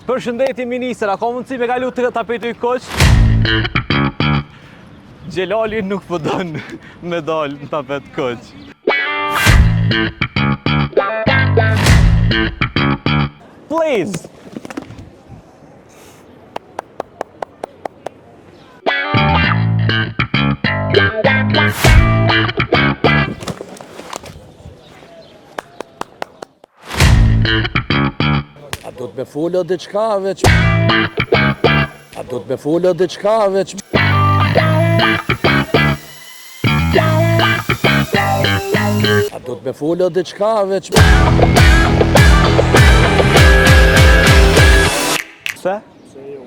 Përshëndetje ministër, a ka mundësi me kalu te tapeti i kuq? Xhelali nuk po don me dal në tapet kuq. Please! A do të me folë diçka veç A do të me folë diçka veç A do të me folë diçka veç Pse? Se ju.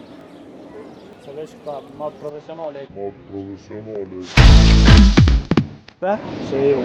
Se veç këta ma profesionale. Ma profesionale. Pse? Se ju.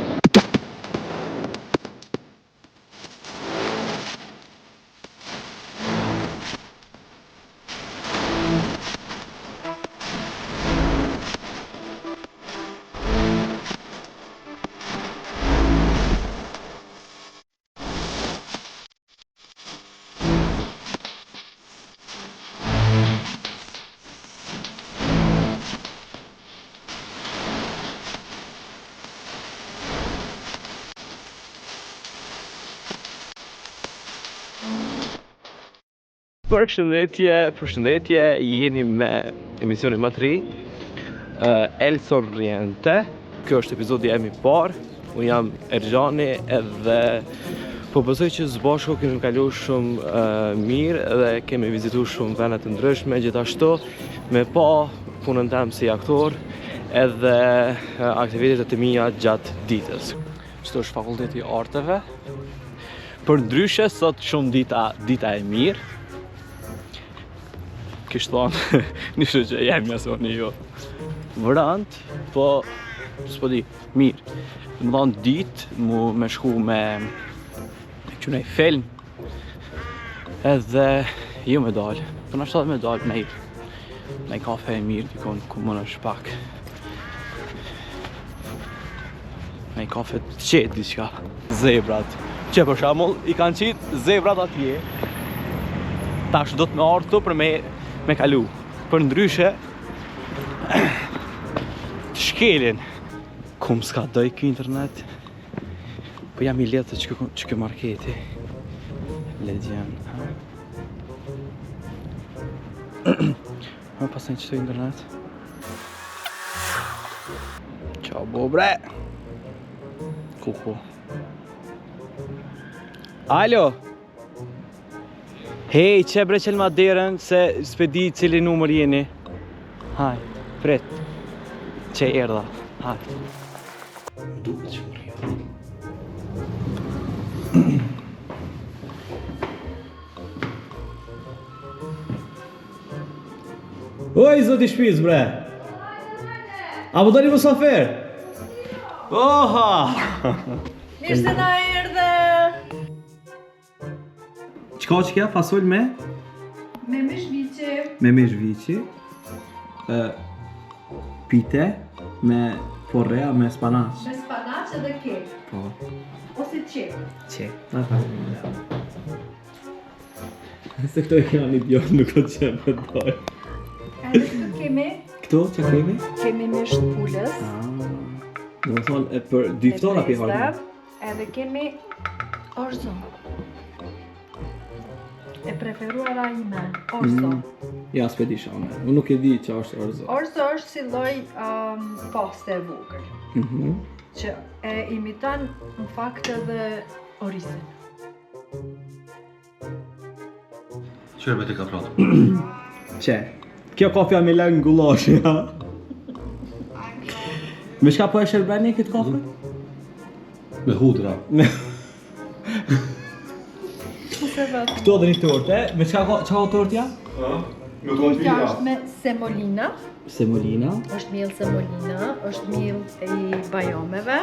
Përshëndetje, përshëndetje, jeni me emisionin më të ri uh, El Sorriente Kjo është epizodi jem i parë Unë jam Erxhani edhe po besoj që së bashku kemi kalu shumë uh, mirë dhe kemi vizitu shumë vende të ndryshme gjithashtu me pa punën tem si aktor edhe uh, aktivitetet e mia gjatë ditës. Qëtu është fakulteti i arteve. Përndryshe sot shumë dita dita e mirë. Kish thonë, një shoqe jemja se unë jo. Vërant, po s'po di, mirë. Me thonë ditë, mu me shku me me kqyr nej film. Edhe jo me dalë. Po nashta edhe me dalë me nej kafe e mirë dikun ku munësh pak. Nej kafe të qetë diçka. Zebrat. Që për shembull i kanë qitë zebrat atje. Tash do të me ardhë këtu për me, me kalu. Përndryshe të shkelin. Ku më s'ka doj ky internet. Po jam i lehtë që ky, që ky marketi. Legend. Ha? Më pasën qëto internet. Qa bo bre? Kuku. Alo? Hej, qe bre çelma derën se s'pe di cili numër jeni. Haj, prit. Qe erdha. Haj. Duket që më rrjedh. Oj, zoti shpis, bre! A po doni musafir? Oha! Mirë se na erdhe! Çka që kja? Fasol me? Me mish viçi. Me mish viçi. Ë, pite me porrea me spanaq. Me spanaq edhe kek. Po. Ose qepë. Qepë. Na faleminderit. Se këto e kena një djotë nuk o që me dojë. Edhe këtu kemi? Këto që kemi? Kemi mish të pulës. Ah, do më thonë, e për dy ftora pje harë. Edhe kemi orzo. E preferuara ime, orzo. Mm. Ja, s'pe di shumë. Unë nuk e di që është orzo. Orzo është si lloj um, paste e vogël. Mm -hmm. Që e imiton në fakt edhe orizin. Qyre me të ka plotë? Qe, kjo kafja me lëng gullash, ja. Me shka po e shërbeni këtë kafe? Me hudra. Me... Këto dhe një torte, me çka ka, çka ka tortja? Me Tortja është me semolina, Semolina. është miell semolina, është miell i bajameve.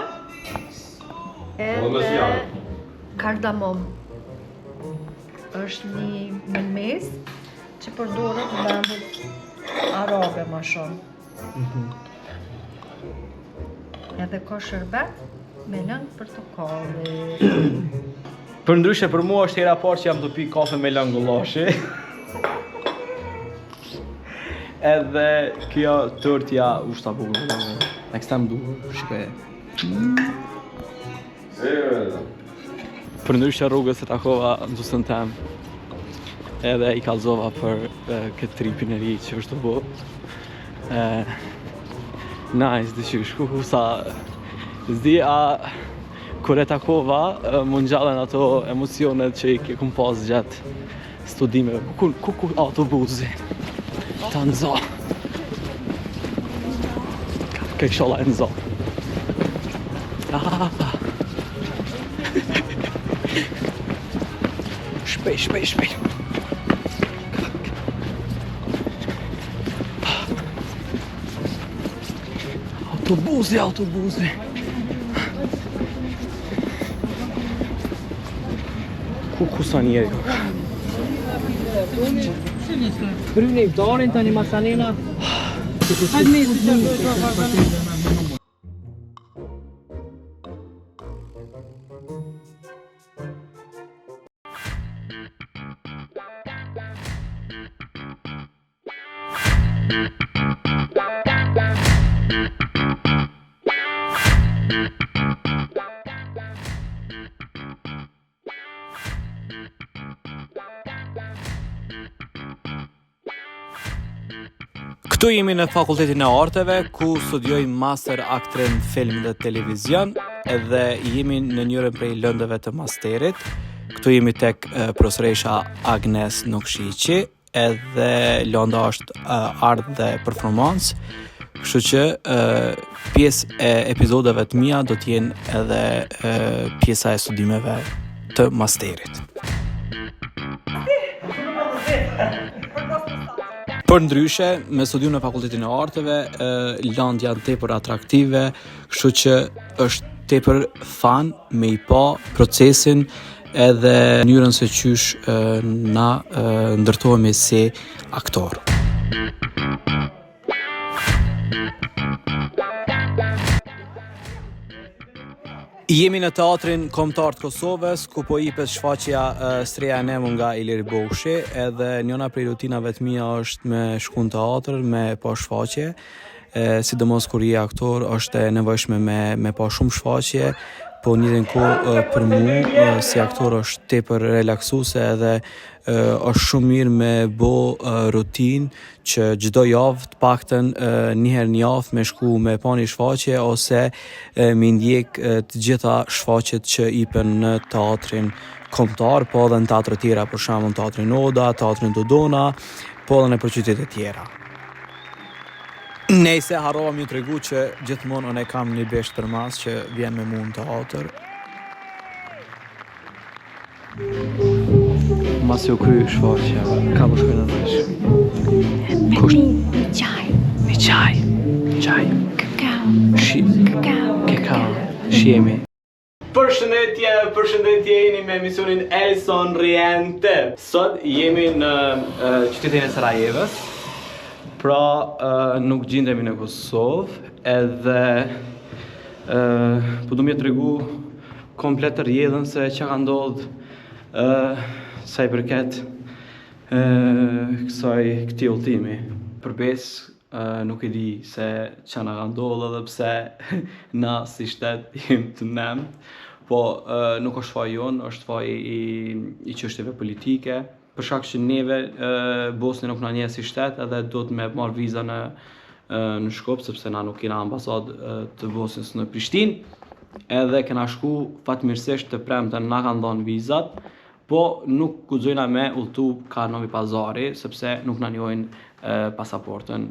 Po, me Edhe zjarr. Kardamom është një mëlmes që përdoret në vendet arabe ma shumë. Mm -hmm. Edhe ka sherbet. Me lëng portokalli. Përndryshe për mua është hera e parë që jam tu pi kafe me lëng gullashi. Edhe kjo tortja u shta bukur me lëng. Next time duhet, shikoje. Përndryshe rrugës e takova nxënësen tem. Edhe i kallzova për e, këtë tripin e ri që është tu bo. E, nice, diqysh, ku ku sa... S'di a kur e takova, e, më ngjallën ato emocionet që i ke kum pas gjatë studimeve. Ku ku ku, ku autobusi? Ta nzo. Ke kisholla e nzo. Ah. Shpejt, shpejt, shpejt. Autobusi, autobusi. Ku ku sa njeri ka? Bryne iftarin tani masanena. Hajde me si që Këtu jemi në Fakultetin e Arteve, ku studioj master aktrim film dhe televizion, edhe jemi në njërën prej lëndëve të masterit. Këtu jemi tek eh, profesoresha Agnes Nukshiqi, edhe lënda është eh, art dhe performancë. Kështu që eh, pjesë e epizodeve të mia do të jenë edhe eh, pjesa e studimeve të masterit. Për ndryshe, me studiu në Fakultetin e Arteve, lëndët janë tepër atraktive, kështu që është tepër fun me i pa procesin edhe mënyrën se qysh e, na e, ndërtohemi si aktor. Jemi në Teatrin Kombëtar të Kosovës, ku po jepet shfaqja uh, Streha e Nemun nga Ilir Bokshi, edhe njëna prej rutinave të mia është me shku në teatr, me pa shfaqje, e, sidomos kur je aktor, është e nevojshme me, me pa shumë shfaqje, po në njëjtën kohë e, për mu e, si aktor është tepër relaksuese edhe e, është shumë mirë me bo e, rutinë që çdo javë të paktën një herë në javë me shku me pa një shfaqje ose me ndjek të gjitha shfaqjet që ipen në teatrin kombëtar, po edhe në teatro tjera, për shembull në teatrin Oda, teatrin Dodona, po edhe nëpër qytete tjera. Nejse harrova me ju tregu që gjithmonë unë e kam një bisht përmas që vjen me mu në teatër. Masi u kry shfaqja, ka po shkojnë në vesh. Kush? Një çaj. Një çaj. Çaj. Kakao. Shi. Kakao. Kakao. Shihemi. Përshëndetje, përshëndetje jeni me emisionin Elson Riente. Sot jemi në uh, qytetin e Sarajevës. Pra, uh, nuk gjindemi në Kosovë, edhe uh, po du me tregu komplet rrjedhën se çka ka ndodhë uh, sa i përket uh, kësaj këtij udhëtimi. Për besë uh, nuk e di se çka na ka ndodhë edhe pse na si shtet jem të nemt, po uh, nuk është faji jonë, është faji i, i çështjeve politike. Për shkak që neve Bosnja nuk na njeh si shtet edhe duhet me marr viza në në Shkup sepse na nuk kena ambasadë të Bosnjës në Prishtinë. Edhe kena shku fatmirësisht të premten na kanë dhënë vizat, po nuk guxojna me udhtu ka Novi Pazari sepse nuk na njohin pasaportën.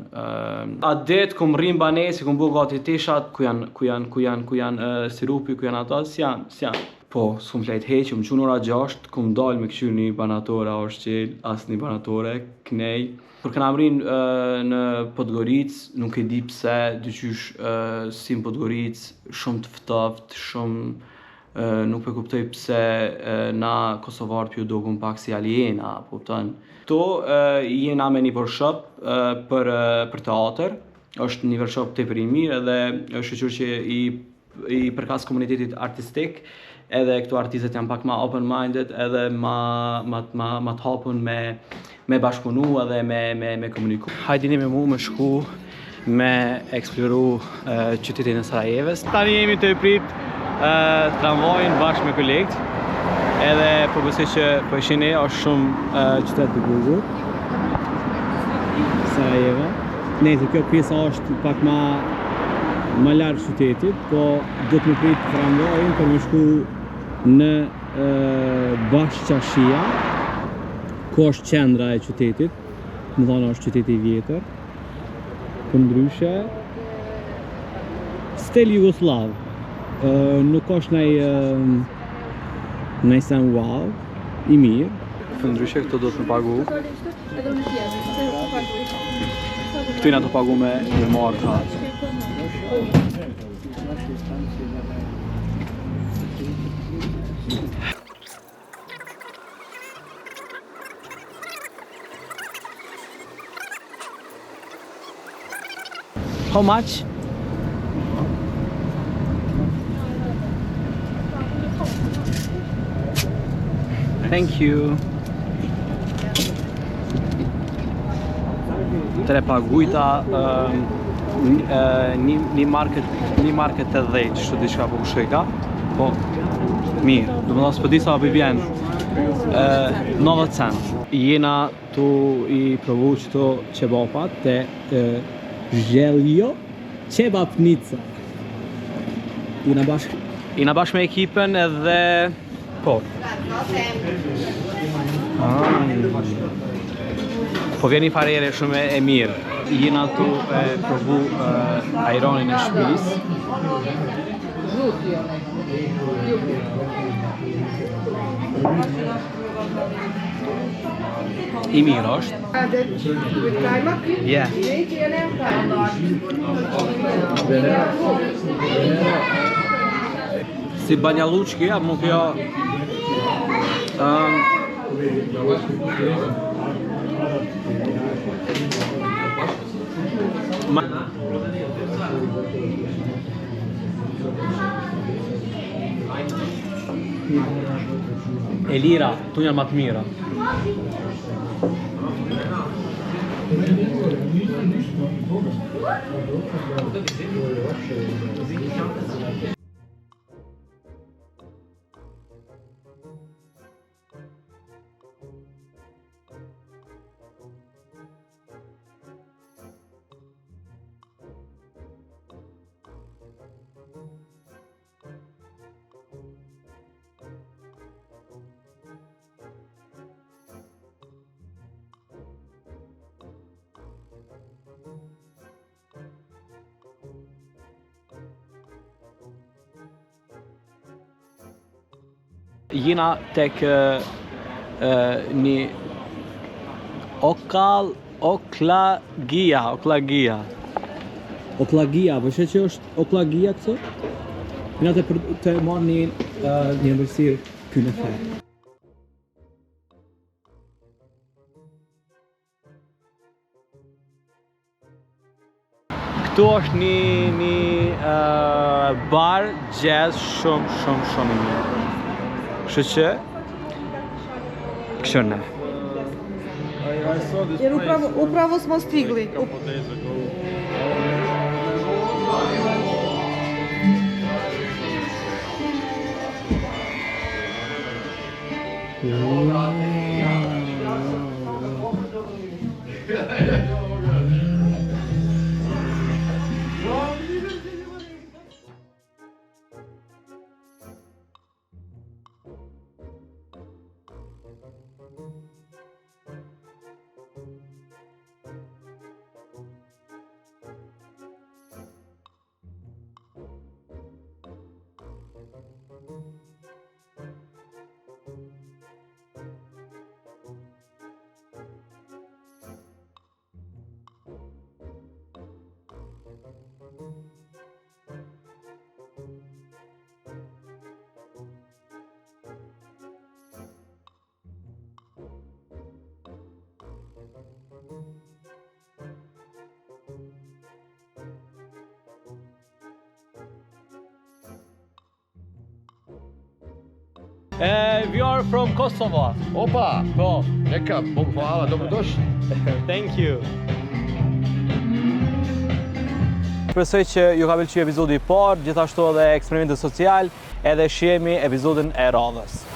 Atë ditë kum rri n'banesë, kum bo gati teshat, ku janë ku janë ku janë ku janë sirupi, ku janë ato, s'janë, s'janë. Po, s'kum flejt heq, jom çu në ora 6, kum dal me kqyr një banatore, a është qel, as një banatore, knej. Kur kena mri në Podgoricë, nuk e di pse, dyqysh si në Podgoricë, shumë të ftoft, shumë nuk po e kuptoj pse na kosovarët p'ju dokum pak si aliena, po kupton. Ktu jena me një workshop për për teatër, është një workshop tepër i mirë edhe shyqyr që i i përkas komunitetit artistik, edhe këto artistët janë pak ma open-minded, edhe ma, ma, ma, ma të hapun me bashkëpunu edhe me komuniku. Hajdini me mu me shku me eksploru qytetin e Sarajevës. Tani jemi të prit tramvajin bashkë me kolegët, edhe po besoj që po e shihni, është shumë qytet i bukur. Sarajeva. Nejse, kjo pjesa është pak ma larg qytetit, po do të më prit tramvajin për me shku në Bashçarshia, ku është qendra e qytetit, më thonë është qyteti i vjetër. Për ndryshe, stil Jugosllav, nuk është naj sen wow, i mirë. Për ndryshe, këto do të më pagu. Këtu jena të pagu me marka. How much? Thank you. Tre pagujta një markë 80, kështu diçka po kushoj ka. Po, mirë, do më thonë s'po di sa po i vjen. 90 cent. Jena tu i provu qëto qebapat te Željo Qebapnica. Jena bashk me ekipën edhe po. Po vjen një farë ere shumë e mirë. Jena tu e provu ajronin e shtëpisë. I mirë është. Yeah. Si Banja Luçki, a mu kjo E lira, tu janë ma të mira. Jena tek një okal, oklagia, oklagia. Oklagia, po sheh që është oklagia këtu? Jena të, për, të marrë një ëmbëlsirë kynefe. Këtu është një bar jazz shumë, shumë, shumë i mirë. Kështu që, kështu. Jer upravo smo stigli. We are from Kosovo. Opa, Po. neka, Bogu hvala, dobrodošli. Thank you. Shpresoj që ju ka pëlqyer epizodi i parë, gjithashtu edhe eksperimenti social, edhe shihemi episodin e radhës.